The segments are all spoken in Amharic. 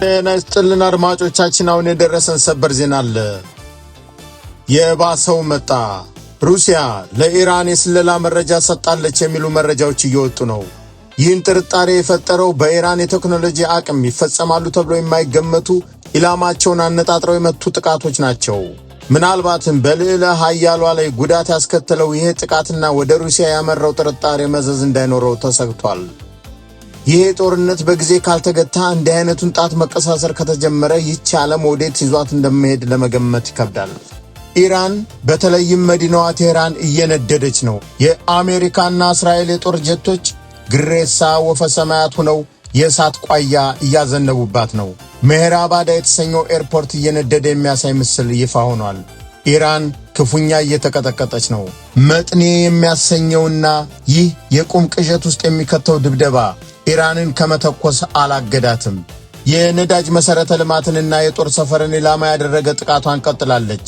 ጤና ይስጥልን አድማጮቻችን፣ አሁን የደረሰን ሰበር ዜና አለ። የባሰው መጣ። ሩሲያ ለኢራን የስለላ መረጃ ሰጥታለች የሚሉ መረጃዎች እየወጡ ነው። ይህን ጥርጣሬ የፈጠረው በኢራን የቴክኖሎጂ አቅም ይፈጸማሉ ተብሎ የማይገመቱ ኢላማቸውን አነጣጥረው የመቱ ጥቃቶች ናቸው። ምናልባትም በልዕለ ኃያሏ ላይ ጉዳት ያስከተለው ይህ ጥቃትና ወደ ሩሲያ ያመራው ጥርጣሬ መዘዝ እንዳይኖረው ተሰግቷል። ይሄ ጦርነት በጊዜ ካልተገታ፣ እንዲህ አይነቱን ጣት መቀሳሰር ከተጀመረ ይህች ዓለም ወዴት ይዟት እንደሚሄድ ለመገመት ይከብዳል። ኢራን በተለይም መዲናዋ ቴህራን እየነደደች ነው። የአሜሪካና እስራኤል የጦር ጀቶች ግሬሳ ወፈ ሰማያት ሆነው የእሳት ቋያ እያዘነቡባት ነው። ሜህራባድ የተሰኘው ኤርፖርት እየነደደ የሚያሳይ ምስል ይፋ ሆኗል። ኢራን ክፉኛ እየተቀጠቀጠች ነው። መጥኔ የሚያሰኘውና ይህ የቁም ቅዠት ውስጥ የሚከተው ድብደባ ኢራንን ከመተኮስ አላገዳትም። የነዳጅ መሠረተ ልማትንና የጦር ሰፈርን ኢላማ ያደረገ ጥቃቷን ቀጥላለች።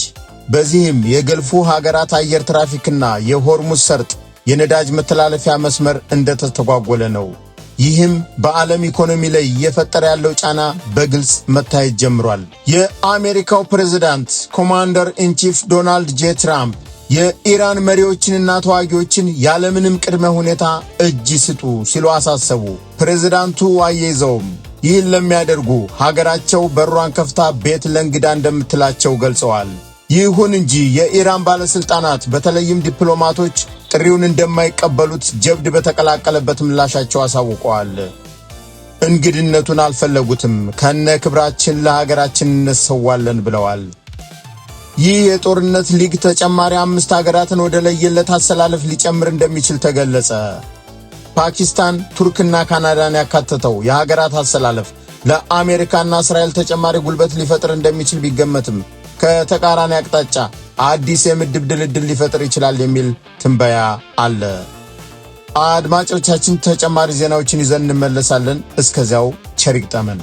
በዚህም የገልፉ ሀገራት አየር ትራፊክና የሆርሙዝ ሰርጥ የነዳጅ መተላለፊያ መስመር እንደተስተጓጎለ ነው። ይህም በዓለም ኢኮኖሚ ላይ እየፈጠረ ያለው ጫና በግልጽ መታየት ጀምሯል። የአሜሪካው ፕሬዝዳንት Commander in Chief ዶናልድ ጄ ትራምፕ የኢራን መሪዎችንና ተዋጊዎችን ያለምንም ቅድመ ሁኔታ እጅ ስጡ ሲሉ አሳሰቡ። ፕሬዝዳንቱ አያይዘውም ይህን ለሚያደርጉ ሀገራቸው በሯን ከፍታ ቤት ለእንግዳ እንደምትላቸው ገልጸዋል። ይሁን እንጂ የኢራን ባለሥልጣናት በተለይም ዲፕሎማቶች ጥሪውን እንደማይቀበሉት ጀብድ በተቀላቀለበት ምላሻቸው አሳውቀዋል። እንግድነቱን አልፈለጉትም፣ ከነ ክብራችን ለሀገራችን እንሰዋለን ብለዋል። ይህ የጦርነት ሊግ ተጨማሪ አምስት ሀገራትን ወደ ለየለት አሰላለፍ ሊጨምር እንደሚችል ተገለጸ። ፓኪስታን፣ ቱርክና ካናዳን ያካተተው የሀገራት አሰላለፍ ለአሜሪካና እስራኤል ተጨማሪ ጉልበት ሊፈጥር እንደሚችል ቢገመትም ከተቃራኒ አቅጣጫ አዲስ የምድብ ድልድል ሊፈጥር ይችላል የሚል ትንበያ አለ። አድማጮቻችን፣ ተጨማሪ ዜናዎችን ይዘን እንመለሳለን። እስከዚያው ቸር ይግጠመን።